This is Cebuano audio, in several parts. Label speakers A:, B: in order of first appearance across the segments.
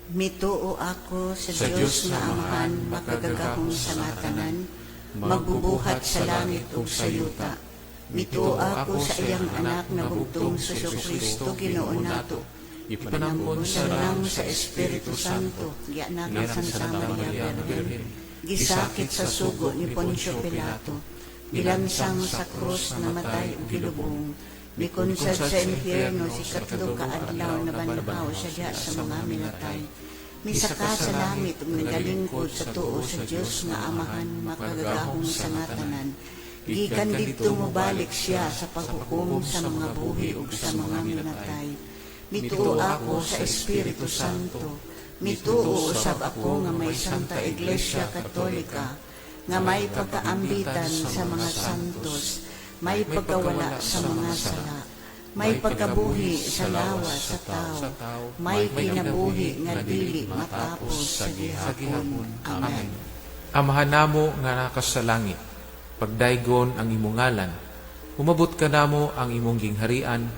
A: Mituo ako sa
B: Sa
A: Dios
B: Dios
A: nga
B: nga
A: Amahan,
B: Amahan,
A: makagagahom
B: makagagahom
A: sa
B: sa
A: nga tanan,
B: tanan,
A: magbubuhat
B: magbubuhat
A: sa
B: sa
A: langit
B: langit
A: ug
B: ug
A: sa
B: sa
A: yuta.
B: yuta.
A: Mituo
B: Mituo
A: ako
B: ako
A: sa
B: sa
A: iyang
B: iyang
A: anak
B: anak
A: nga
B: nga
A: bugtong
B: bugtong
A: sa
B: si
A: Kristo
B: Kristo
A: Ginoo
B: Ginoo
A: nato.
B: nato.
A: Ipanangkon
B: Ipanangkon
A: sa
B: sa
A: lang
B: lang
A: sa
B: sa
A: Espiritu
B: Espiritu
A: Santo,
B: Santo,
A: gianakan
B: gianak
A: sa
B: sa
A: Santa
B: Santa
A: Maria
B: Maria nga
A: Birhen,
B: Birhen,
A: gisakit
B: gisakit
A: sa
B: sa
A: sugo
B: sugo
A: ni
B: ni
A: Poncio
B: Poncio
A: Pilato,
B: Pilato,
A: gilansang
B: gilansang
A: sa
B: sa
A: krus
B: krus
A: namatay
B: namatay
A: ug
B: ug
A: gilubong,
B: gilubong,
A: mikonsad
B: mikonsad
A: sa
B: sa
A: impyerno
B: impyerno
A: si
B: si
A: katlo
B: katlo
A: ka
B: ka
A: adlaw
B: adlaw
A: nabanhaw
B: nabanhaw
A: siya
B: siya
A: diha
B: diha
A: sa
B: sa
A: mga
B: mga
A: minatay.
B: minatay.
A: Misaka
B: Misaka
A: sa
B: sa
A: langit
B: langit
A: ug
B: ug
A: nagalingkod
B: nagalingkod
A: sa
B: sa
A: tuo
B: tuo
A: sa
B: sa
A: Dios
B: Dios
A: nga
B: nga
A: Amahan
B: Amahan,
A: makagagahom
B: makagagahom
A: sa
B: sa
A: nga
B: nga
A: tanan.
B: tanan.
A: Gikan
B: Gikan
A: didto
B: didto
A: mobalik
B: mobalik
A: siya
B: siya
A: sa
B: sa
A: paghukom
B: paghukom
A: sa
B: sa
A: mga
B: mga
A: buhi
B: buhi
A: ug
B: ug
A: sa
B: sa
A: mga
B: mga
A: minatay.
B: minatay.
A: Mituo
B: Mituo
A: ako
B: ako
A: sa
B: sa
A: Espiritu
B: Espiritu
A: Santo.
B: Santo.
A: Mituo
B: Mituo
A: usab
B: usab
A: ako
B: ako
A: nga
B: nga
A: may
B: may
A: Santa
B: Santa
A: Iglesia
B: Iglesia
A: Katolika,
B: Katolika,
A: nga
B: nga
A: may
B: may
A: pagkaambitan
B: pagkaambitan
A: sa
B: sa
A: mga
B: mga
A: santos,
B: santos,
A: may
B: may
A: pagkawala
B: pagkawala
A: sa
B: sa
A: mga
B: mga
A: sala,
B: sala,
A: may
B: may
A: pagkabuhi
B: pagkabuhi
A: sa
B: sa
A: lawas
B: lawas
A: sa
B: sa
A: tao,
B: tao,
A: may
B: may
A: kinabuhi
B: kinabuhi
A: nga
B: nga
A: dili
B: dili
A: matapos
B: matapos
A: sa
B: sa
A: gihapon.
B: gihapon.
A: Amen.
B: Amen. Amahan namo nga naa sa langit, pagdaygon ang imong ngalan, umabot kanamo ang imong gingharian,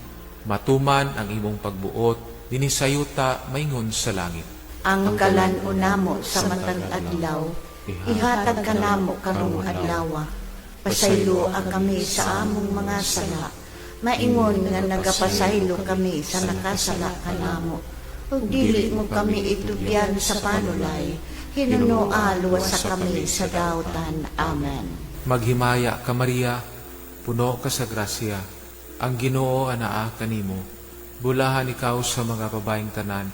B: matuman ang imong pagbuot, dinhi sa yuta maingon sa langit.
A: Ang kalan-on namo sa matag adlaw, ihatag kanamo karong adlaw. Pasayloa kami sa among mga sala, maingon nga nagapasaylo kami sa nakasala kanamo. Ug dili mo kami itugyan sa panulay, hinunoa luwasa kami sa dautan. Amen.
B: Maghimaya ka, Maria, puno ka sa grasya, ang Ginoo anaa kanimo. Bulahan ikaw sa mga babaeng tanan,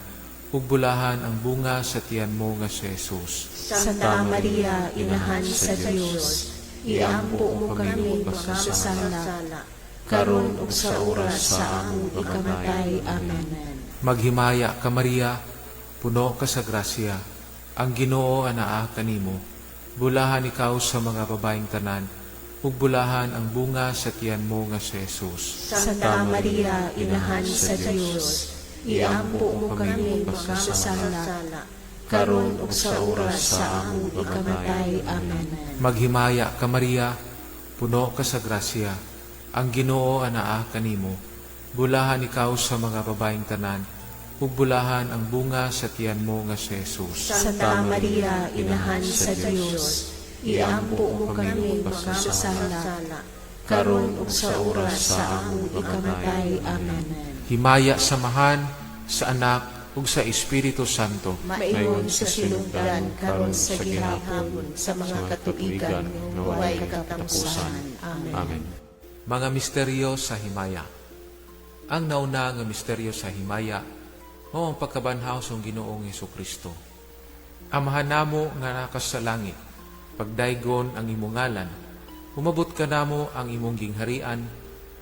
B: ug bulahan ang bunga sa tiyan mo nga si Jesus.
C: Santa Maria, Inahan sa Dios, iampo mo kami makasasala, karon ug sa oras sa among ikamatay. Amen.
B: Maghimaya ka, Maria, puno ka sa grasya, ang Ginoo anaa kanimo. Bulahan ikaw sa mga babaeng tanan, ug bulahan ang bunga sa tiyan mo nga si Jesus.
C: Santa Maria, Inahan sa Dios, iampo mo kami makasasala, karon ug sa oras sa among ikamatay. Amen.
B: Maghimaya ka, Maria, puno ka sa grasya, ang Ginoo anaa kanimo. Bulahan ikaw sa mga babaeng tanan, ug bulahan ang bunga sa tiyan mo nga si Jesus.
C: Santa Maria, Inahan sa Dios, iampo mo kami makasasala, karon ug sa oras sa among ikamatay. Amen.
B: Himaya sa Amahan, sa Anak, ug sa Espiritu Santo.
C: Maingon sa sinugdan, karon sa gihapon, sa mga katuigan nga walay katapusan. Amen.
B: Amen. Mga misteryo sa himaya. Ang nauna nga misteryo sa himaya mao ang pagkabanhaw sa Ginoong Kristo. Amahan namo nga naa ka sa langit, pagdaygon ang imong ngalan, umabot kanamo ang imong gingharian,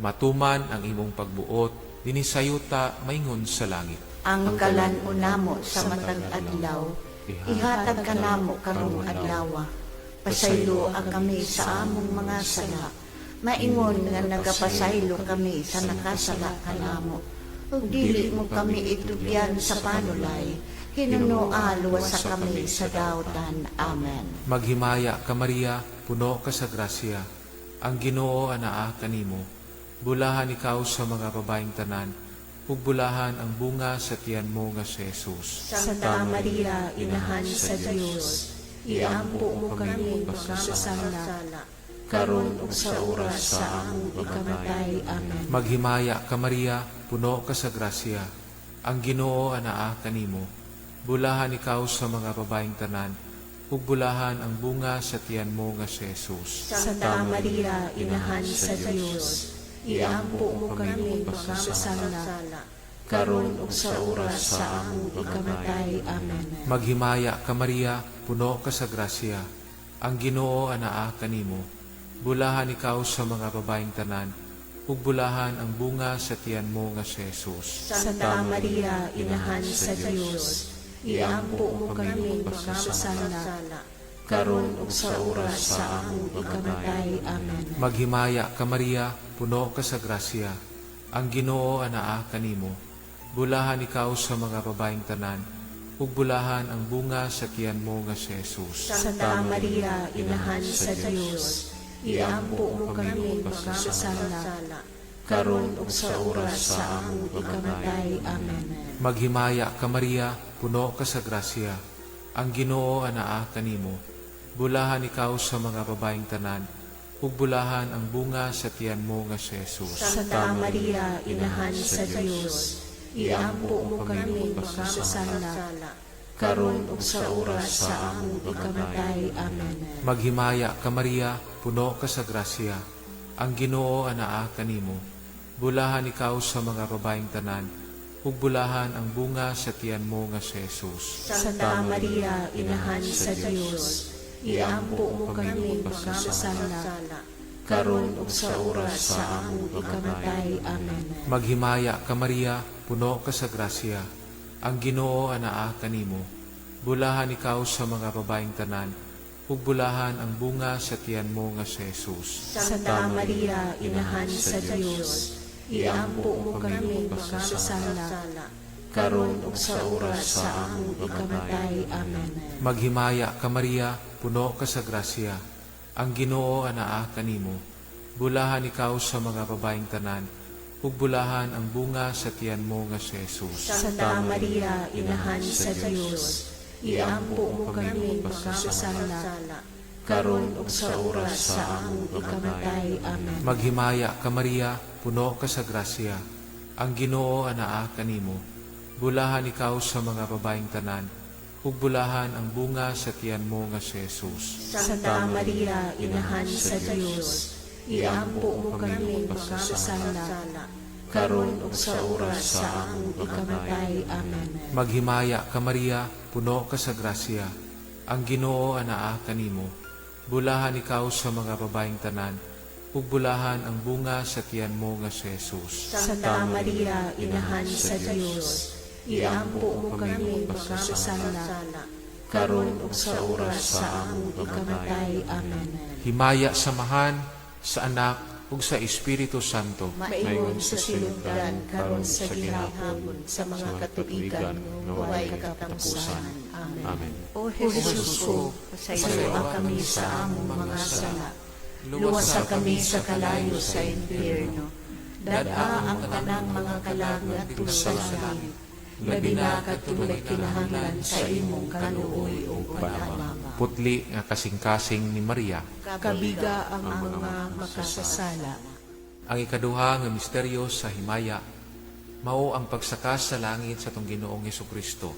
B: matuman ang imong pagbuot dinhi sa yuta maingon sa langit.
A: Ang kalan-on namo sa matag adlaw, ihatag kanamo karong adlaw. Pasayloa kami sa among mga sala, maingon nga nagapasaylo kami sa nakasala kanamo. Ug dili mo kami itugyan sa panulay, hinunoa luwasa kami sa dautan. Amen.
B: Maghimaya ka, Maria, puno ka sa grasya. Ang Ginoo anaa kanimo. Bulahan ikaw sa mga babaeng tanan, ug bulahan ang bunga sa tiyan mo nga si Jesus.
C: Santa Maria, Inahan sa Dios, iampo mo kami makasasala, karon ug sa oras sa among ikamatay. Amen.
B: Maghimaya ka, Maria, puno ka sa grasya. Ang Ginoo anaa kanimo. Bulahan ikaw sa mga babaeng tanan, ug bulahan ang bunga sa tiyan mo nga si Jesus.
C: Santa Maria, Inahan sa Dios, iampo mo kami makasasala, karon ug sa oras sa among ikamatay. Amen.
B: Maghimaya ka, Maria, puno ka sa grasya. Ang Ginoo anaa kanimo. Bulahan ikaw sa mga babaeng tanan, ug bulahan ang bunga sa tiyan mo nga si Jesus.
C: Santa Maria, Inahan sa Dios, iampo mo kami makasasala, karon ug sa oras sa among ikamatay. Amen.
B: Maghimaya ka, Maria, puno ka sa grasya. Ang Ginoo anaa kanimo. Bulahan ikaw sa mga babaeng tanan, ug bulahan ang bunga sa tiyan mo nga si Jesus.
C: Santa Maria, Inahan sa Dios, iampo mo kami makasasala, karon ug sa oras sa among ikamatay. Amen.
B: Maghimaya ka, Maria, puno ka sa grasya. Ang Ginoo anaa kanimo. Bulahan ikaw sa mga babaeng tanan, ug bulahan ang bunga sa tiyan mo nga si Jesus.
C: Santa Maria, Inahan sa Dios, iampo mo kami makasasala, karon ug sa oras sa among ikamatay. Amen.
B: Maghimaya ka, Maria, puno ka sa grasya. Ang Ginoo anaa kanimo. Bulahan ikaw sa mga babaeng tanan, ug bulahan ang bunga sa tiyan mo nga si Jesus.
C: Santa Maria, Inahan sa Dios, iampo mo kami makasasala, karon ug sa oras sa among ikamatay. Amen.
B: Maghimaya ka, Maria, puno ka sa grasya. Ang Ginoo anaa kanimo. Bulahan ikaw sa mga babaeng tanan, ug bulahan ang bunga sa tiyan mo nga si Jesus.
C: Santa Maria, Inahan sa Dios, iampo mo kami makasasala, karon ug sa oras sa among ikamatay. Amen.
B: Maghimaya ka, Maria, puno ka sa grasya. Ang Ginoo anaa kanimo. Bulahan ikaw sa mga babaeng tanan, ug bulahan ang bunga sa tiyan mo nga si Jesus.
C: Santa Maria, Inahan sa Dios, iampo mo kami makasasala, karon ug sa oras sa among ikamatay. Amen.
B: Maghimaya ka, Maria, puno ka sa grasya. Ang Ginoo anaa kanimo. Bulahan ikaw sa mga babaeng tanan, ug bulahan ang bunga sa tiyan mo nga si Jesus.
C: Santa Maria, Inahan sa Dios, iampo mo kami makasasala, karon ug sa oras sa among ikamatay. Amen.
B: Maghimaya ka, Maria, puno ka sa grasya. Ang Ginoo anaa kanimo. Bulahan ikaw sa mga babaeng tanan, ug bulahan ang bunga sa tiyan mo nga si Jesus.
C: Santa Maria, Inahan sa Dios, iampo mo kami makasasala, karon ug sa oras sa among ikamatay. Amen.
B: Himaya sa Amahan, sa Anak, ug sa Espiritu Santo.
C: Maingon sa sinugdan, karon sa gihapon, sa mga katuigan nga walay katapusan. Amen.
D: Amen.
A: O Jesus ko, pasayloa kami sa among mga sala. Luwasa kami sa kalayo sa impyerno. Dad-a ang tanang mga kalag ngadto sa langit.
C: Labi na kadtong nagkinahanglan sa imong kaluoy ug panabang.
B: Putli nga kasing-kasing ni Maria.
C: Kabiga ang mga makasasala.
B: Ang ikaduha nga misteryo sa himaya, mao ang pagsaka sa langit sa atong Ginoong Kristo.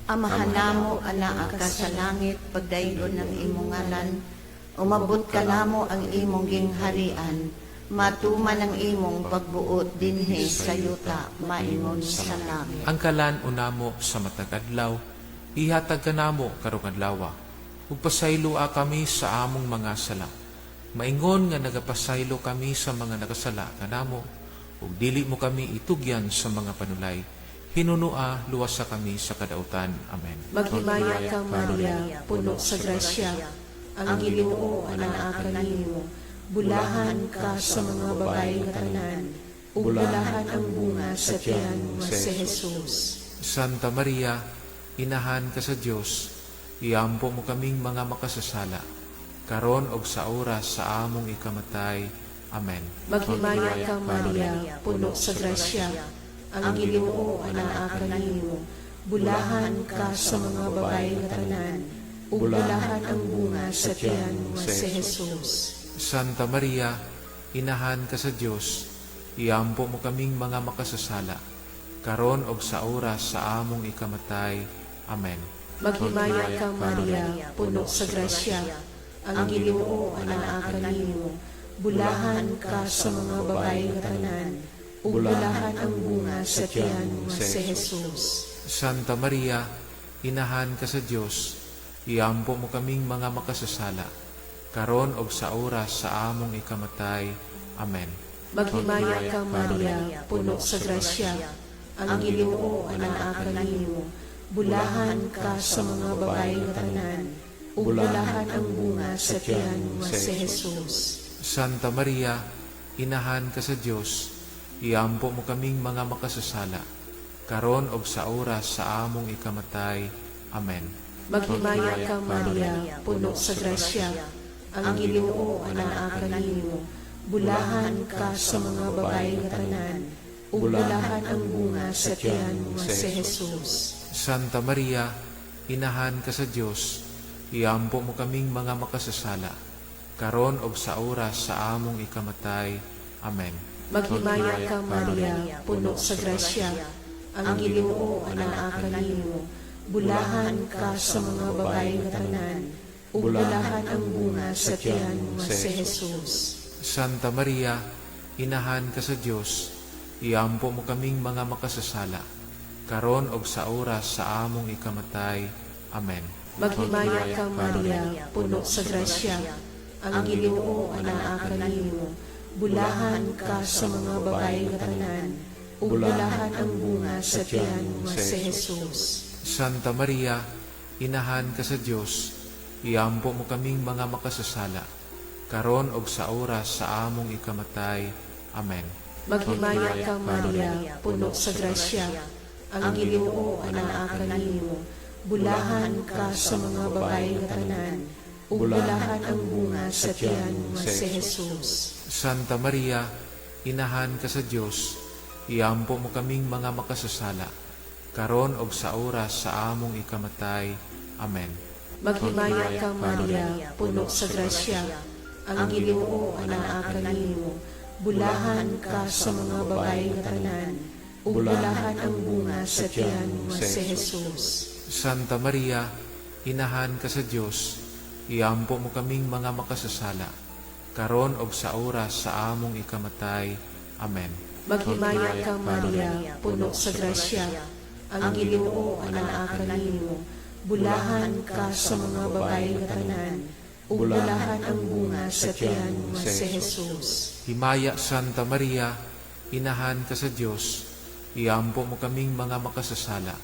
A: Amahan namo, anaa ka sa langit, pagdaygon ang imong ngalan. Umabot ka namo ang imong gingharian. Matuman ang imong pagbuot dinhi sa yuta, maingon sa langit.
B: Ang kalan-on namo sa matag adlaw, ihatag kanamo karong adlawa. Ug pasayloa kami sa among mga sala. Maingon nga nagapasaylo kami sa mga nakasala kanamo, ug dili mo kami itugyan sa mga panulay. Hinunua, luwasa kami sa kadautan. Amen.
C: Maghimaya ka, Maria, puno sa grasya. Ang Ginoo anaa kanimo. Bulahan ka sa mga babae nga tanan, ug bulahan ang bunga sa tiyan nga si Jesus.
B: Santa Maria, Inahan ka sa Dios, iampo mo kaming mga makasasala, karon og sa oras sa among ikamatay. Amen.
C: Maghimaya ka, Maria, puno sa grasya. Ang Ginoo anaa kanimo. Bulahan ka sa mga babae nga tanan, ug bulahan ang bunga sa tiyan nga si Jesus.
B: Santa Maria, Inahan ka sa Dios, iampo mo kaming mga makasasala, karon og sa oras sa among ikamatay. Amen.
C: Maghimaya ka, Maria, puno sa grasya. Ang Ginoo anaa kanimo. Bulahan ka sa mga babae nga tanan, ug bulahan ang bunga sa tiyan nga si Jesus.
B: Santa Maria, Inahan ka sa Dios, iampo mo kaming mga makasasala, karon og sa oras sa among ikamatay. Amen.
C: Maghimaya ka, Maria, puno sa grasya. Ang Ginoo anaa kanimo. Bulahan ka sa mga babae nga tanan, ug bulahan ang bunga sa tiyan nga si Jesus.
B: Santa Maria, Inahan ka sa Dios, iampo mo kaming mga makasasala, karon og sa oras sa among ikamatay. Amen.
C: Maghimaya ka, Maria, puno sa grasya. Ang Ginoo anaa kanimo. Bulahan ka sa mga babae nga tanan, ug bulahan ang bunga sa tiyan mo nga si Jesus.
B: Santa Maria, inahan ka sa Dios, iampo mo kaming mga makasasala, karon og sa oras sa among ikamatay. Amen.
C: Maghimaya ka, Maria, puno sa grasya, ang Ginoo anaa kanimo. Bulahan ka sa mga babae nga tanan, ug bulahan ang bunga sa tiyan mo nga si Jesus.
B: Santa Maria, inahan ka sa Dios, iampo mo kaming mga makasasala, karon og sa oras sa among ikamatay. Amen.
C: Maghimaya ka, Maria, puno sa grasya, ang Ginoo anaa kanimo. Bulahan ka sa mga babae nga tanan, ug bulahan ang bunga sa tiyan mo nga si Jesus.
B: Santa Maria, inahan ka sa Dios, iampo mo kaming mga makasasala, karon og sa oras sa among ikamatay. Amen.
C: Maghimaya ka, Maria, puno sa grasya, ang Ginoo anaa kanimo. Bulahan ka sa mga babae nga tanan, ug bulahan ang bunga sa tiyan mo nga si Jesus.
B: Santa Maria, inahan ka sa Dios, iampo mo kaming mga makasasala, karon og sa oras sa among ikamatay. Amen.
C: Maghimaya ka, Maria, puno sa grasya, ang Ginoo anaa kanimo. Bulahan ka sa mga babae nga tanan, ug bulahan ang bunga sa tiyan mo nga si Jesus.
B: Santa Maria, inahan ka sa Dios, iampo mo kaming mga makasasala, karon og sa oras sa among ikamatay. Amen.
C: Maghimaya ka, Maria, puno sa grasya, ang Ginoo anaa kanimo. Bulahan ka sa mga babae nga tanan, ug bulahan ang bunga sa tiyan mo nga si Jesus.
B: Himaya, Santa Maria, inahan ka sa Dios, iampo mo kaming mga makasasala,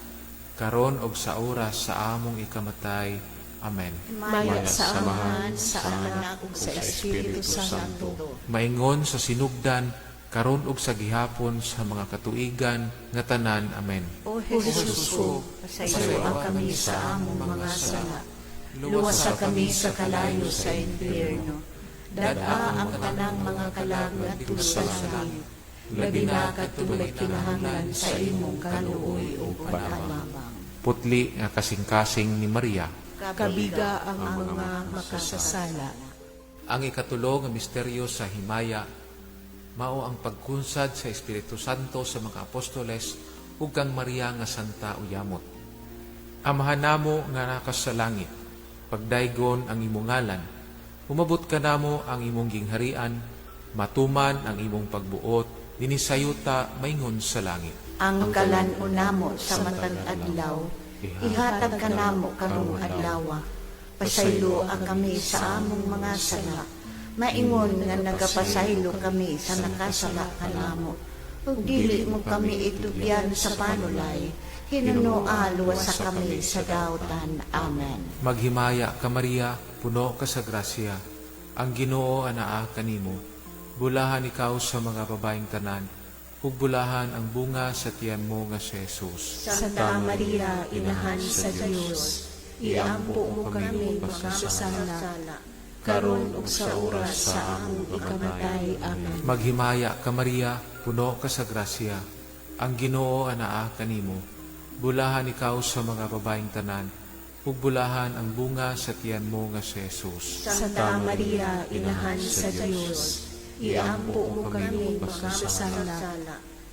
B: karon og sa oras sa among ikamatay. Amen.
C: Maya sa Amahan, sa Anak, ug sa Espiritu Santo.
B: Maingon sa sinugdan, karon ug sa gihapon sa mga katuigan nga tanan. Amen.
A: O Jesus ko, pasayloa kami sa among mga sala. Luwasa kami sa kalayo sa impyerno. Dad-a ang tanang mga kalag ngadto sa langit. Labi na kadtong nagkinahanglan sa imong kaluoy ug pag-abang.
B: Putli nga kasing-kasing ni Maria.
C: Kabiga ang mga makasasala.
B: Ang ikatulo nga misteryo sa himaya mao ang pagkunsad sa Espiritu Santo sa mga apostoles ug kang Maria nga Santa Uyamot. Amahan namo nga naka sa langit, pagdaygon ang imong ngalan, umabot kanamo ang imong gingharian, matuman ang imong pagbuot dinhi sa yuta maingon sa langit.
A: Ang kalan-on namo sa matag adlaw, ihatag kanamo karong adlaw. Pasayloa kami sa among mga sala. Maingon nga nagapasaylo kami sa nakasala kanamo. Ug dili mo kami itugyan sa panulay, hinunoa luwasa kami sa dautan. Amen.
B: Maghimaya ka, Maria, puno ka sa grasya. Ang Ginoo anaa kanimo. Bulahan ikaw sa mga babaeng tanan, ug bulahan ang bunga sa tiyan mo nga si Jesus.
C: Santa Maria, inahan sa Dios, iampo mo kami makasasala, karon ug sa oras sa among ikamatay. Amen.
B: Maghimaya ka, Maria, puno ka sa grasya. Ang Ginoo anaa kanimo. Bulahan ikaw sa mga babaeng tanan, ug bulahan ang bunga sa tiyan mo nga si Jesus.
C: Santa Maria, inahan sa Dios, iampo mo kami makasasala,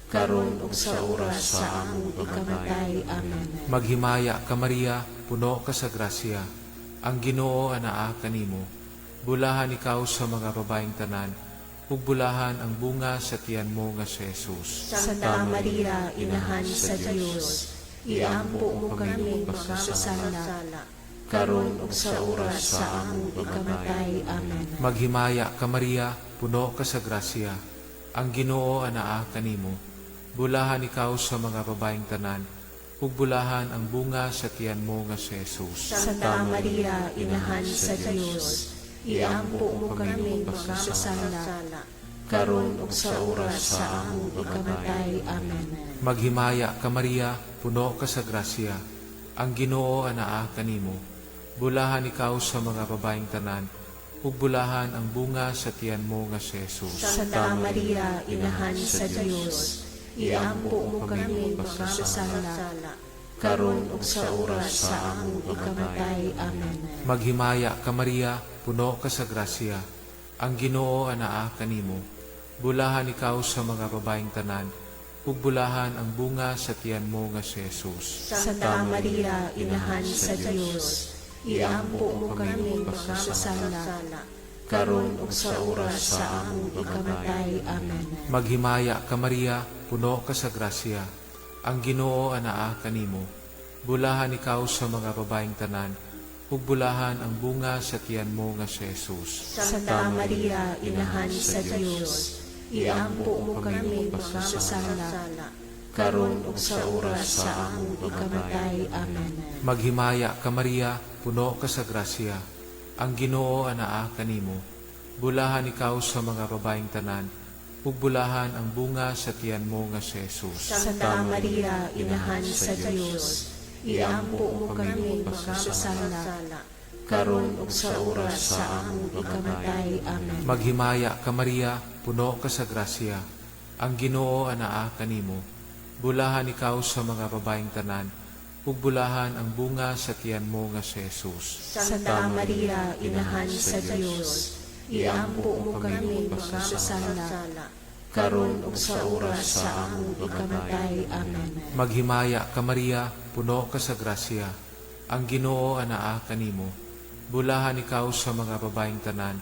C: karon ug sa oras sa among ikamatay. Amen.
B: Maghimaya ka, Maria, puno ka sa grasya. Ang Ginoo anaa kanimo. Bulahan ikaw sa mga babaeng tanan, ug bulahan ang bunga sa tiyan mo nga si Jesus.
C: Santa Maria, inahan sa Dios, iampo mo kami makasasala, karon ug sa oras sa among ikamatay. Amen.
B: Maghimaya ka, Maria, puno ka sa grasya. Ang Ginoo anaa kanimo. Bulahan ikaw sa mga babaeng tanan, ug bulahan ang bunga sa tiyan mo nga si Jesus.
C: Santa Maria, inahan sa Dios, iampo mo kami makasasala, karon ug sa oras sa among ikamatay. Amen.
B: Maghimaya ka, Maria, puno ka sa grasya. Ang Ginoo anaa kanimo. Bulahan ikaw sa mga babaeng tanan, ug bulahan ang bunga sa tiyan mo nga si Jesus.
C: Santa Maria, Inahan sa Dios, iampo mo kami makasasala, karon ug sa oras sa among ikamatay. Amen.
B: Maghimaya ka, Maria, puno ka sa grasya. Ang Ginoo anaa kanimo. Bulahan ikaw sa mga babaeng tanan, ug bulahan ang bunga sa tiyan mo nga si Jesus.
C: Santa Maria, Inahan sa Dios, iampo mo kami makasasala, karon ug sa oras sa among ikamatay. Amen.
B: Maghimaya ka, Maria, puno ka sa grasya. Ang Ginoo anaa kanimo. Bulahan ikaw sa mga babaeng tanan, ug bulahan ang bunga sa tiyan mo nga si Jesus.
C: Santa Maria, Inahan sa Dios, iampo mo kami makasasala, karon ug sa oras sa among ikamatay. Amen.
B: Maghimaya ka, Maria, puno ka sa grasya. Ang Ginoo anaa kanimo. Bulahan ikaw sa mga babaeng tanan, ug bulahan ang bunga sa tiyan mo nga si Jesus.
C: Santa Maria, Inahan sa Dios, iampo mo kami makasasala, karon ug sa oras sa among ikamatay. Amen.
B: Maghimaya ka, Maria, puno ka sa grasya. Ang Ginoo anaa kanimo. Bulahan ikaw sa mga babaeng tanan, ug bulahan ang bunga sa tiyan mo nga si Jesus.
C: Santa Maria, Inahan sa Dios, iampo mo kami makasasala, karon ug sa oras sa among ikamatay. Amen.
B: Maghimaya ka, Maria, puno ka sa grasya. Ang Ginoo anaa kanimo. Bulahan ikaw sa mga babaeng tanan,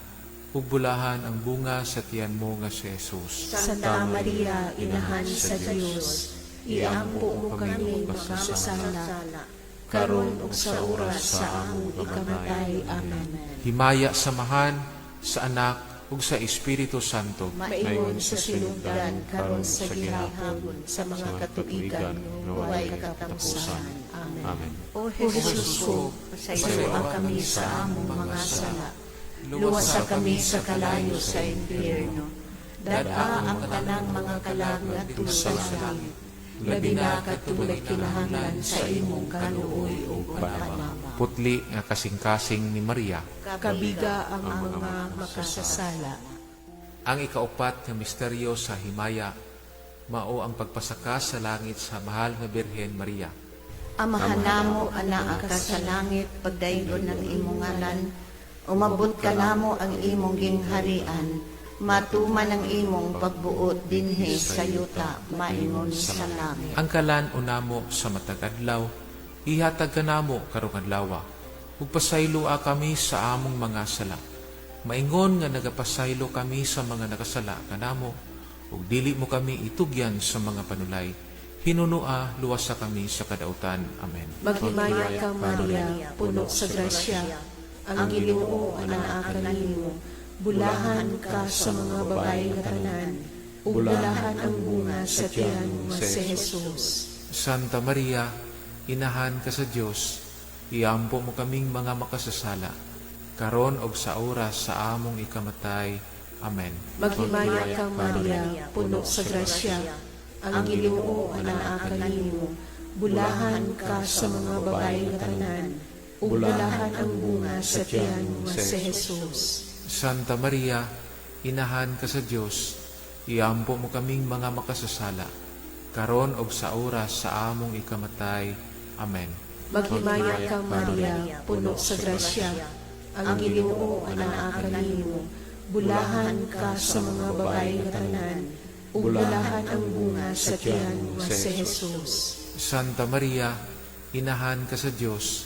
B: ug bulahan ang bunga sa tiyan mo nga si Jesus.
C: Santa Maria, Inahan sa Dios, iampo mo kami makasasala, karon ug sa oras sa among ikamatay. Amen.
B: Himaya sa Amahan, sa Anak, ug sa Espiritu Santo.
C: Maingon sa sinugdan, karon sa gihapon, sa mga katuigan, way katapusan. Amen.
D: Amen.
A: O Jesus ko, pasayloa kami sa among mga sala. Luwasa kami sa kalayo sa impyerno. Dad-a ang tanang mga kalag ngadto sa langit.
C: Labi na kadtong nagkinahanglan sa imong kaluoy ug pag-abang.
B: Putli nga kasing-kasing ni Maria.
C: Kabiga ang mga makasasala.
B: Ang ikaupat nga misteryo sa himaya, mao ang pagpasaka sa langit sa mahal nga Birhen Maria.
A: Amahan namo, anaa ka sa langit, pagdaygon ng imong ngalan. Umabot ka namo ang imong gingharian. Matuman ang imong pagbuot dinhi sa yuta, maingon sa langit.
B: Ang kalan-on namo sa matag adlaw, ihatag kanamo karong adlawa. Ug pasayloa kami sa among mga sala. Maingon nga nagapasaylo kami sa mga nakasala kanamo, ug dili mo kami itugyan sa mga panulay. Hinunoa, luwasa kami sa kadautan. Amen.
C: Maghimaya ka, Maria, puno sa grasya. Ang Ginoo anaa kanimo. Bulahan ka sa mga babae nga tanan, ug bulahan ang bunga sa tiyan nga si Jesus.
B: Santa Maria, Inahan ka sa Dios, iampo mo kaming mga makasasala, karon og sa oras sa among ikamatay. Amen.
C: Maghimaya ka, Maria, puno sa grasya. Ang Ginoo anaa kanimo. Bulahan ka sa mga babae nga tanan, ug bulahan ang bunga sa tiyan nga si Jesus.
B: Santa Maria, Inahan ka sa Dios, iampo mo kaming mga makasasala, karon og sa oras sa among ikamatay. Amen.
C: Maghimaya ka, Maria, puno sa grasya. Ang Ginoo anaa kanimo. Bulahan ka sa mga babae nga tanan, ug bulahan ang bunga sa tiyan nga si Jesus.
B: Santa Maria, Inahan ka sa Dios,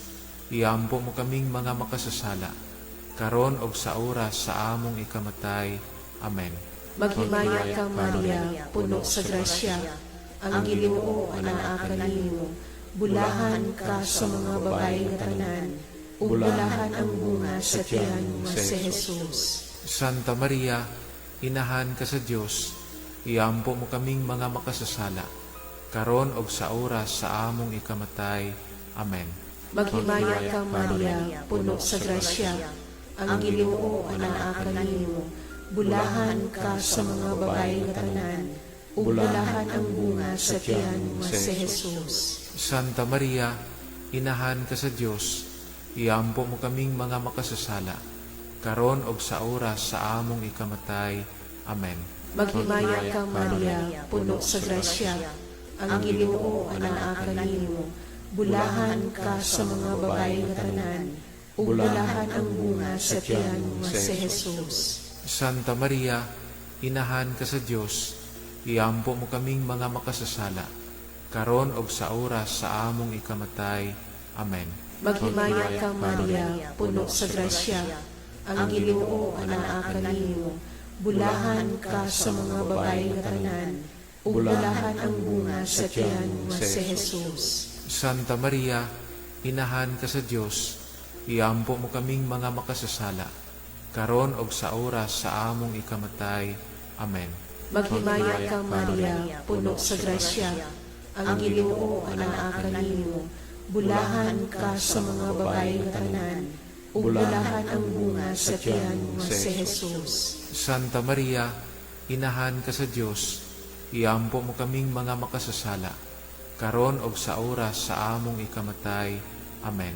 B: iampo mo kaming mga makasasala, karon og sa oras sa among ikamatay. Amen.
C: Maghimaya ka, Maria, puno sa grasya. Ang Ginoo anaa kanimo. Bulahan ka sa mga babae nga tanan, ug bulahan ang bunga sa tiyan nga si Jesus.
B: Santa Maria, Inahan ka sa Dios, iampo mo kaming mga makasasala, karon og sa oras sa among ikamatay. Amen.
C: Maghimaya ka, Maria, puno sa grasya. Ang Ginoo anaa kanimo. Bulahan ka sa mga babae nga tanan, ug bulahan ang bunga sa tiyan nga si Jesus.
B: Santa Maria, Inahan ka sa Dios, iampo mo kaming mga makasasala, karon ug sa oras sa among ikamatay. Amen.
C: Maghimaya ka, Maria, puno sa grasya, ang Ginoo anaa kanimo. Bulahan ka sa mga babae nga tanan, ug bulahan ang bunga sa tiyan nga si Jesus.
B: Santa Maria, inahan ka sa Dios, iampo mo kaming mga makasasala, karon ug sa oras sa among ikamatay. Amen.
C: Maghimaya ka, Maria, puno sa grasya, ang Ginoo anaa kanimo. Bulahan ka sa mga babae nga tanan, ug bulahan ang bunga sa tiyan nga si Jesus.
B: Santa Maria, inahan ka sa Dios, iampo mo kaming mga makasasala, karon ug sa oras sa among ikamatay. Amen.
C: Maghimaya ka, Maria, puno sa grasya, ang Ginoo anaa kanimo. Bulahan ka sa mga babae nga tanan, ug bulahan ang bunga sa tiyan nga si Jesus.
B: Santa Maria, inahan ka sa Dios, iampo mo kaming mga makasasala, karon ug sa oras sa among ikamatay. Amen.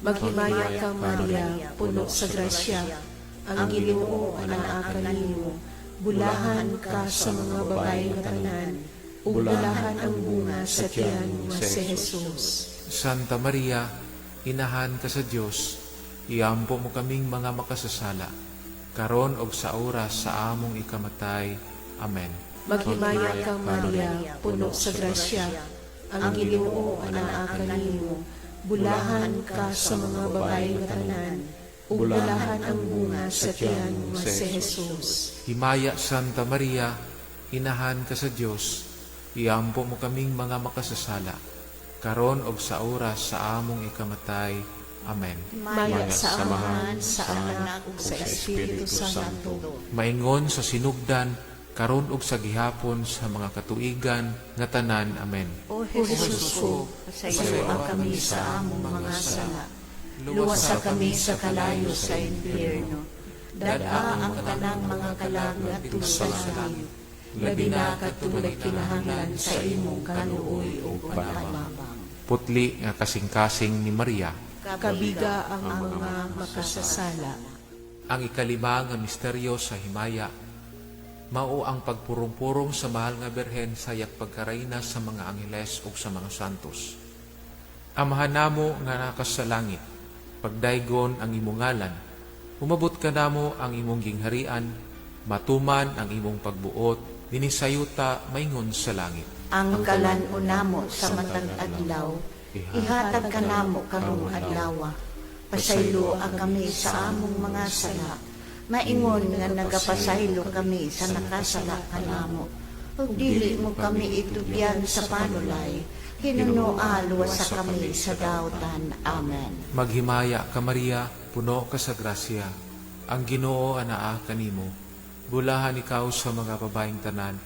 C: Maghimaya ka, Maria, puno sa grasya, ang Ginoo anaa kanimo. Bulahan ka sa mga babae nga tanan, ug bulahan ang bunga sa tiyan nga si Jesus.
B: Santa Maria, inahan ka sa Dios, iampo mo kaming mga makasasala, karon ug sa oras sa among ikamatay. Amen.
C: Maghimaya ka, Maria, puno sa grasya, ang Ginoo anaa kanimo. Bulahan ka sa mga babae nga tanan, ug bulahan ang bunga sa tiyan nga si Jesus.
B: Himaya, Santa Maria, inahan ka sa Dios, iampo mo kaming mga makasasala, karon ug sa oras sa among ikamatay. Amen.
C: Himaya sa Amahan, sa Anak, ug sa Espiritu Santo.
B: Maingon sa sinugdan, karon ug sa gihapon sa mga katuigan nga tanan. Amen.
A: O Jesus ko, pasayloa kami sa among mga sala. Luwasa kami sa kalayo sa impyerno. Dad-a ang tanang mga kalag ngadto sa langit.
C: Labi na kadtong nagkinahanglan sa imong kaluoy ug panabang.
B: Putli nga kasing-kasing ni Maria.
C: Kabiga ang mga makasasala.
B: Ang ikalima nga misteryo sa himaya, mao ang pagpurong-purong sa mahal nga Birhen sa iyang pagkarayna sa mga angheles ug sa mga santos. Amahan namo nga naa ka sa langit, pagdaygon ang imong ngalan, umabot kanamo ang imong gingharian, matuman ang imong pagbuot, dinhi sa yuta maingon sa langit.
A: Ang kalan-on namo sa matag adlaw, ihatag kanamo karong adlaw. Pasayloa kami sa among mga sala, maingon nga nagapasaylo kami sa nakasala kanamo. Ug dili mo kami itugyan sa panulay, hinunoa luwasa kami sa dautan. Amen.
B: Maghimaya ka, Maria, puno ka sa grasya. Ang Ginoo anaa kanimo. Bulahan ikaw sa mga babaeng tanan,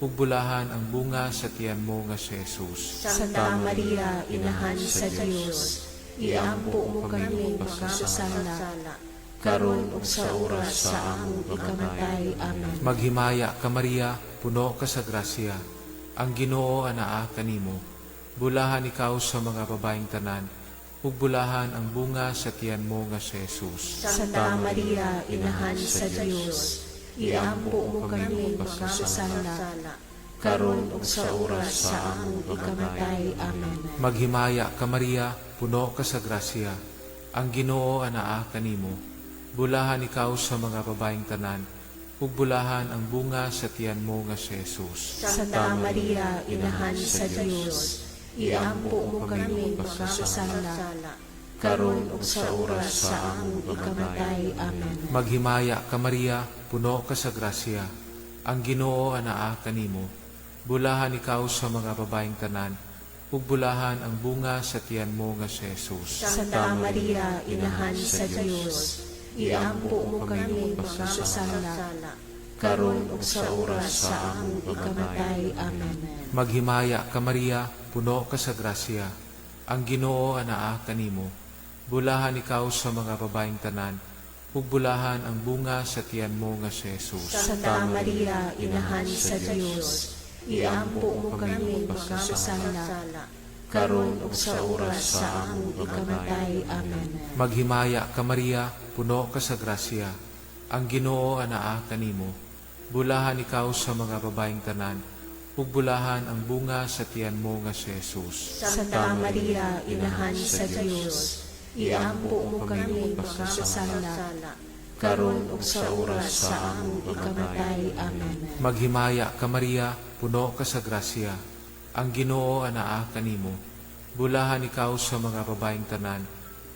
B: ug bulahan ang bunga sa tiyan mo nga si Jesus.
C: Santa Maria, inahan sa Dios, iampo mo kami makasasala, karon ug sa oras sa among ikamatay. Amen.
B: Maghimaya ka, Maria, puno ka sa grasya. Ang Ginoo anaa kanimo. Bulahan ikaw sa mga babaeng tanan, ug bulahan ang bunga sa tiyan mo nga si Jesus.
C: Santa Maria, inahan sa Dios, iampo mo kami makasasala, karon ug sa oras sa among ikamatay. Amen.
B: Maghimaya ka, Maria, puno ka sa grasya. Ang Ginoo anaa kanimo. Bulahan ikaw sa mga babaeng tanan, ug bulahan ang bunga sa tiyan mo nga si Jesus.
C: Santa Maria, inahan sa Dios, iampo mo kami makasasala, karon ug sa oras sa among ikamatay. Amen.
B: Maghimaya ka, Maria, puno ka sa grasya. Ang Ginoo anaa kanimo. Bulahan ikaw sa mga babaeng tanan, ug bulahan ang bunga sa tiyan mo nga si Jesus.
C: Santa Maria, inahan sa Dios, iampo mo kami makasasala, karon ug sa oras sa among ikamatay. Amen.
B: Maghimaya ka, Maria, puno ka sa grasya. Ang Ginoo anaa kanimo. Bulahan ikaw sa mga babaeng tanan, ug bulahan ang bunga sa tiyan mo nga si Jesus.
C: Santa Maria, inahan sa Dios, iampo mo kami makasasala, karon ug sa oras sa among ikamatay. Amen.
B: Maghimaya ka, Maria, puno ka sa grasya. Ang Ginoo anaa kanimo. Bulahan ikaw sa mga babaeng tanan, ug bulahan ang bunga sa tiyan mo nga si Jesus.
C: Santa Maria, Inahan sa Dios, iampo mo kami makasasala, karon ug sa oras sa among ikamatay. Amen.
B: Maghimaya ka, Maria, puno ka sa grasya. Ang Ginoo anaa kanimo. Bulahan ikaw sa mga babaeng tanan,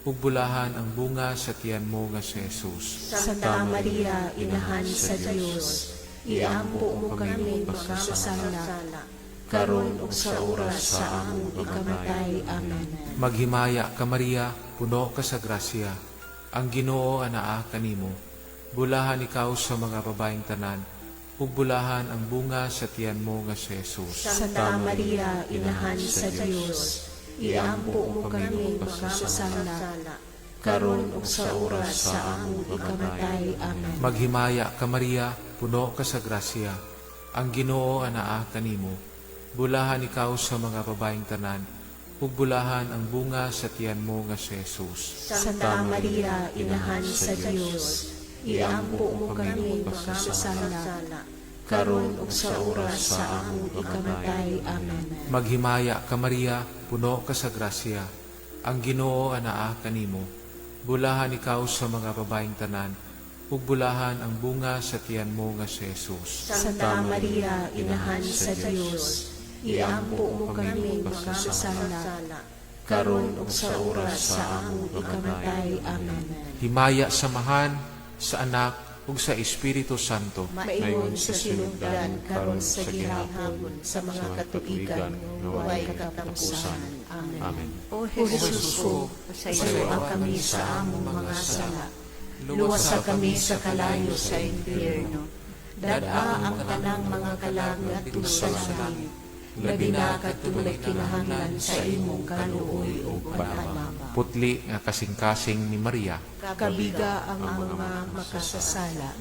B: ug bulahan ang bunga sa tiyan mo nga si Jesus.
C: Santa Maria, Inahan sa Dios, iampo mo kami makasasala, karon ug sa oras sa among ikamatay. Amen.
B: Maghimaya ka, Maria, puno ka sa grasya. Ang Ginoo anaa kanimo. Bulahan ikaw sa mga babaeng tanan, ug bulahan ang bunga sa tiyan mo nga si Jesus.
C: Santa Maria, Inahan sa Dios, iampo mo kami makasasala, karon ug sa oras sa among ikamatay. Amen.
B: Maghimaya ka, Maria, puno ka sa grasya. Ang Ginoo anaa kanimo. Bulahan ikaw sa mga babaeng tanan, ug bulahan ang bunga sa tiyan mo nga si Jesus.
C: Santa Maria, Inahan sa Dios, iampo mo kami makasasala, karon ug sa oras sa among ikamatay. Amen.
B: Maghimaya ka, Maria, puno ka sa grasya. Ang Ginoo anaa kanimo. Bulahan ikaw sa mga babaeng tanan, ug bulahan ang bunga sa tiyan mo nga si Jesus.
C: Santa Maria, Inahan sa Dios, iampo mo kami makasasala, karon ug sa oras sa among ikamatay. Amen.
B: Himaya sa Amahan, sa Anak, ug sa Espiritu Santo.
C: Maingon sa sinugdan, karon sa gihapon, sa mga katuigan nga way katapusan. Amen.
D: Amen.
A: O Jesus ko, pasayloa kami sa among mga sala. Luwasa kami sa kalayo sa impyerno. Dad-a ang tanang mga kalag ngadto sa langit. Labi na kadtong nagkinahanglan sa imong kaluoy ug panabang.
B: Putli nga kasing-kasing ni Maria.
C: Kabiga ang mga makasasala.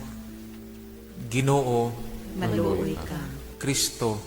B: Ginoo,
A: Maluoy ka.
B: Kristo,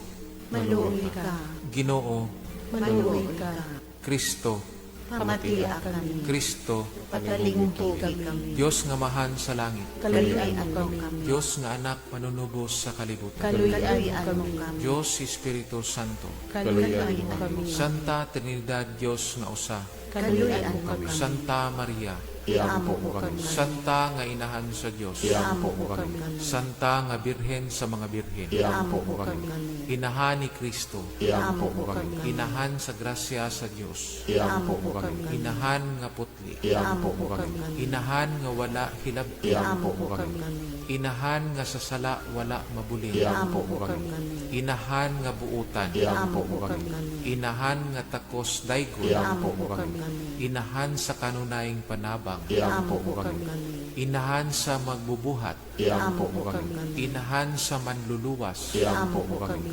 A: Maluoy ka.
B: Ginoo,
C: Maluoy ka.
B: Kristo,
A: Pamatia kami.
B: Kristo,
A: Patalingkugi kami.
B: Dios nga Amahan sa langit,
C: Kaluy-an mo kami.
B: Dios nga Anak manunubos sa kalibutan,
C: Kaluy-an mo kami.
B: Dios Espiritu Santo,
C: Kaluy-an mo kami.
B: Santa Trinidad, Dios nga usa,
C: Kaluy-an mo kami.
B: Santa Maria,
C: Iampo mo kami.
B: Santa nga Inahan sa Dios,
C: Iampo mo kami.
B: Santa nga Birhen sa mga birhen,
C: Iampo mo kami.
B: Inahan ni Kristo,
C: Iampo mo kami.
B: Inahan sa grasya sa Dios,
C: Iampo mo kami.
B: Inahan nga putli,
C: Iampo mo kami.
B: Inahan nga wala hilabti,
C: Iampo mo kami.
B: Inahan nga sa sala wala mabulin,
C: Iampo mo kami.
B: Inahan nga buutan,
C: Iampo mo kami.
B: Inahan nga takos daygon,
C: Iampo mo kami.
B: Inahan sa kanunayng panabang,
C: Iampo mo kami.
B: Inahan sa magbubuhat,
C: Iampo mo kami.
B: Inahan sa manluluwas,
C: Iampo mo kami.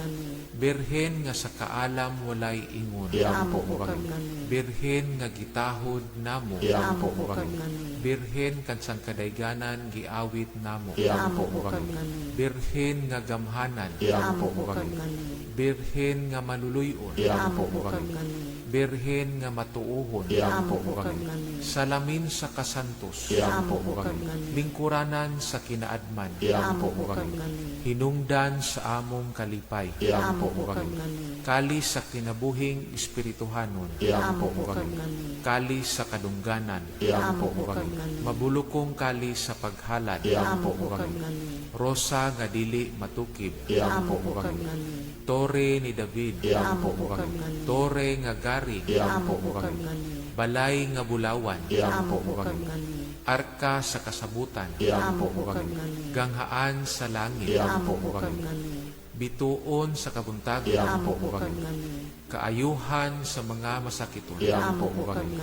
B: Birhen nga sa kaalam walay ingon,
C: Iampo mo kami.
B: Birhen nga gitahod namo,
C: Iampo mo kami.
B: Birhen kan sangkadayganan giawit namo,
C: Iampo mo kami.
B: Birhen nga gamhanan,
C: Iampo mo kami.
B: Birhen nga maluluyon,
C: Iampo mo kami.
B: Birhen nga matuohon,
C: Iampo mo kami.
B: Salamin sa kasantos,
C: Iampo mo kami.
B: Lingkuranan sa kinaadman,
C: Iampo mo kami.
B: Hinungdan sa among kalipay,
C: Iampo mo kami.
B: Kalis sa kinabuhing espirituhanon,
C: Iampo mo kami.
B: Kalis sa kadungganan,
C: Iampo mo kami.
B: Mabulukong kalis sa paghalad,
C: Iampo mo kami.
B: Rosa nga dili matukib,
C: Iampo mo kami.
B: Tore ni David,
C: Iampo mo kami.
B: Tore nga gari,
C: Iampo mo kami.
B: Balay nga bulawan,
C: Iampo mo kami.
B: Arka sa kasabutan,
C: Iampo mo kami.
B: Ganghaan sa langit,
C: Iampo mo kami.
B: Bituon sa kabuntagon,
C: Iampo mo kami.
B: Kaayuhan sa mga masakiton,
C: Iampo mo kami.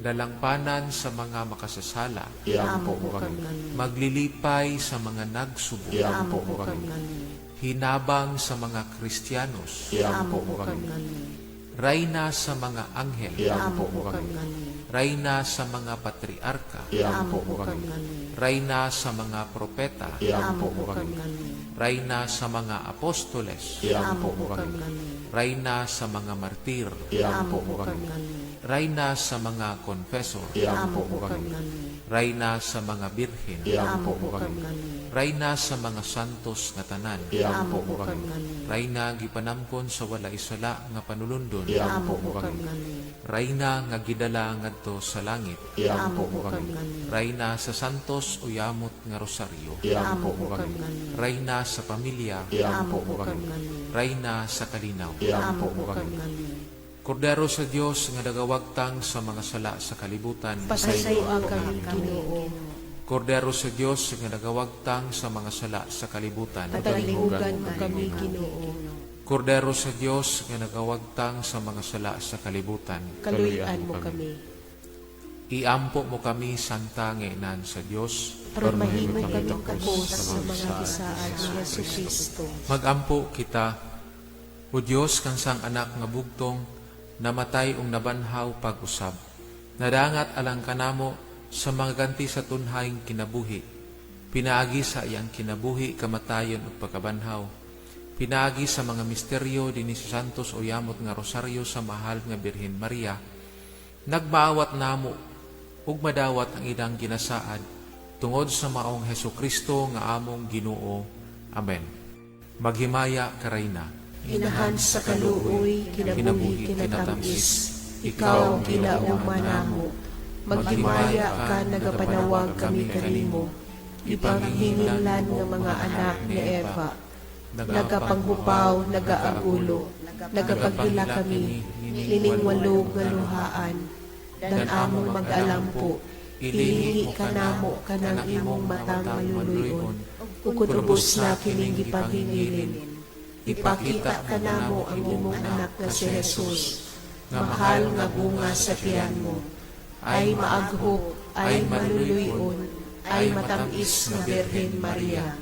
B: Dalangpanan sa mga makasasala,
C: Iampo mo kami.
B: Maglilipay sa mga nagsubo,
C: Iampo mo kami.
B: Hinabang sa mga Kristiyanos,
C: Iampo mo kami.
B: Rayna sa mga anghel,
C: Iampo mo kami.
B: Rayna sa mga patriarka,
C: Iampo mo kami.
B: Rayna sa mga propeta,
C: Iampo mo kami.
B: Rayna sa mga apostoles,
C: Iampo mo kami.
B: Rayna sa mga martir,
A: Iampo mo kami.
B: Rayna sa mga confessor,
A: Iampo mo kami.
B: Rayna sa mga birhen,
A: Iampo mo kami.
B: Rayna sa mga santos nga tanan,
A: Iampo mo kami.
B: Rayna gipanamkon sa walay sala nga panulundon,
A: Iampo mo kami.
B: Rayna nga gidala ngadto sa langit,
A: Iampo mo kami.
B: Rayna sa santos o yamot nga rosaryo,
A: Iampo mo kami.
B: Rayna sa pamilya,
A: Iampo mo kami.
B: Rayna sa kalinaw.
A: Iampo mo kami.
B: Kordero sa Dios nga nagawagtang sa mga sala sa kalibutan.
C: Pasayloa kami, Ginoo.
B: Kordero sa Dios nga nagawagtang sa mga sala sa kalibutan.
C: Patalihugan mo kami, Ginoo.
B: Kordero sa Dios nga nagawagtang sa mga sala sa kalibutan.
C: Kaluy-an mo kami.
B: Iampo mo kami, Santa nga Inahan sa Dios.
C: Aron mahimo kami takos sa mga gisaad ni Hesus Kristo.
B: Magampo kita. O Dios, kansang anak nga bugtong namatay ug nabanhaw pag-usab, nadangat alang kanamo sa mga ganti sa tunhayng kinabuhi. Pinaagi sa iyang kinabuhi, kamatayon ug pagkabanhaw. Pinaagi sa mga misteryo dinhi sa Santos o Yamot nga Rosaryo sa mahal nga Birhen Maria, nagmaawat namo ug madawat ang ilang ginasaad tungod sa maong Hesus Kristo nga among Ginoo. Amen. Maghimaya ka, Reyna.
C: Inahan sa kaluoy, kinabuhi, kinatamis, ikaw ang kinauman namo. Maghimaya ka, nagapanawag kami kanimo. Ipanghinginlan nga mga anak ni Eva. Nagapanghupaw, nagaagulo, nagapagila kami, nining walo nga luhaan. Dan among mag-alampo, ilingi kanamo kanang imong matang maluluyon, ukon ubos na kining gipanghingilin. Ipakita kanamo ang imong anak nga si Jesus, mahal nga bunga sa tiyan mo, ay maaghok, ay maluluyon, ay matamis nga Birhen Maria.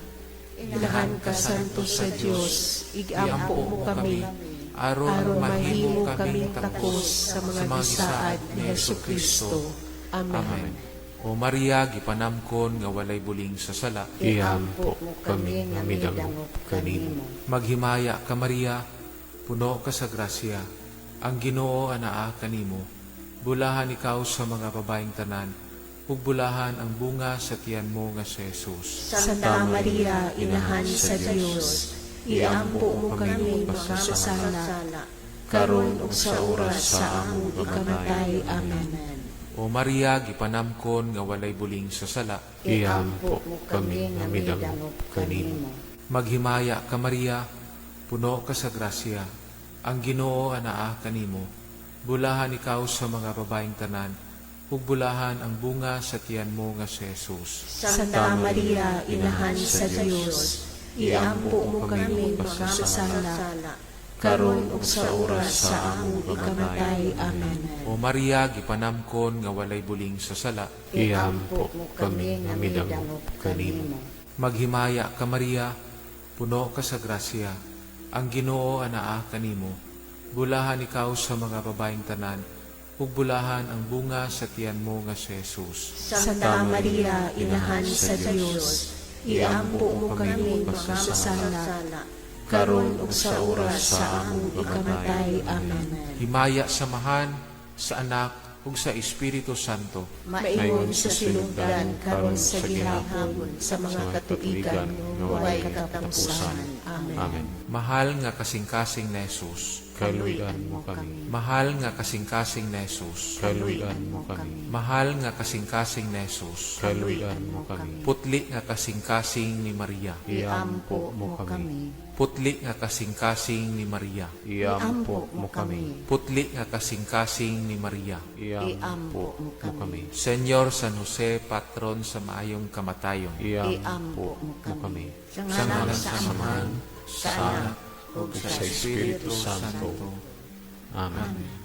C: Inahan ka santo sa Dios, igampo mo kami,
B: aron
C: aron
B: mahimo
C: mahimo
B: kaming
C: kaming
B: takos
C: takos sa mga gisaad ni Hesus Kristo. Amen.
B: Amen. O Maria, gipanamkon nga walay buling sa sala.
D: Iampo kami nga midangop kanimo.
B: Maghimaya ka, Maria, puno ka sa grasya. Ang Ginoo anaa kanimo. Bulahan ikaw sa mga babaeng tanan, ug bulahan ang bunga sa tiyan mo nga si Jesus.
C: Santa Maria, Inahan sa Dios, iampo mo kami makasasala, karon ug sa oras sa among ikamatay. Amen.
B: O Maria, gipanamkon nga walay buling sa sala.
D: Iampo kami nga midangop kanimo.
B: Maghimaya ka, Maria, puno ka sa grasya. Ang Ginoo anaa kanimo. Bulahan ikaw sa mga babaeng tanan, ug bulahan ang bunga sa tiyan mo nga si Jesus.
C: Santa Maria, Inahan sa Dios, iampo mo kami makasasala, karon ug sa oras sa among ikamatay. Amen.
B: O Maria, gipanamkon nga walay buling sa sala.
D: Iampo kami nga midangop kanimo.
B: Maghimaya ka, Maria, puno ka sa grasya. Ang Ginoo anaa kanimo. Bulahan ikaw sa mga babaeng tanan, ug bulahan ang bunga sa tiyan mo nga si Jesus.
C: Santa Maria, Inahan sa Dios, iampo mo kami makasasala, karon ug sa oras sa among ikamatay. Amen.
B: Himaya sa Amahan, sa Anak, ug sa Espiritu Santo.
C: Maingon sa sinugdan karon sa gihapon sa mga katuigan nga way katapusan. Amen.
D: Amen.
B: Mahal nga kasing-kasing ni Jesus.
D: Kaluy-an mo kami.
B: Mahal nga kasing-kasing ni Jesus.
D: Kaluy-an mo kami.
B: Mahal nga kasing-kasing ni Jesus.
D: Kaluy-an mo kami.
B: Putli nga kasing-kasing ni Maria.
D: Iampo mo kami.
B: Putli nga kasing-kasing ni Maria.
D: Iampo mo kami.
B: Putli nga kasing-kasing ni Maria.
D: Iampo mo kami.
B: Senyor San Jose, patron sa maayong kamatayon.
D: Iampo mo kami.
A: Sa
B: Sa
A: ngalan
B: ngalan
A: sa
B: sa
A: Amahan,
B: Amahan,
A: sa Anak,
B: ug sa Espiritu Santo.
D: Amen.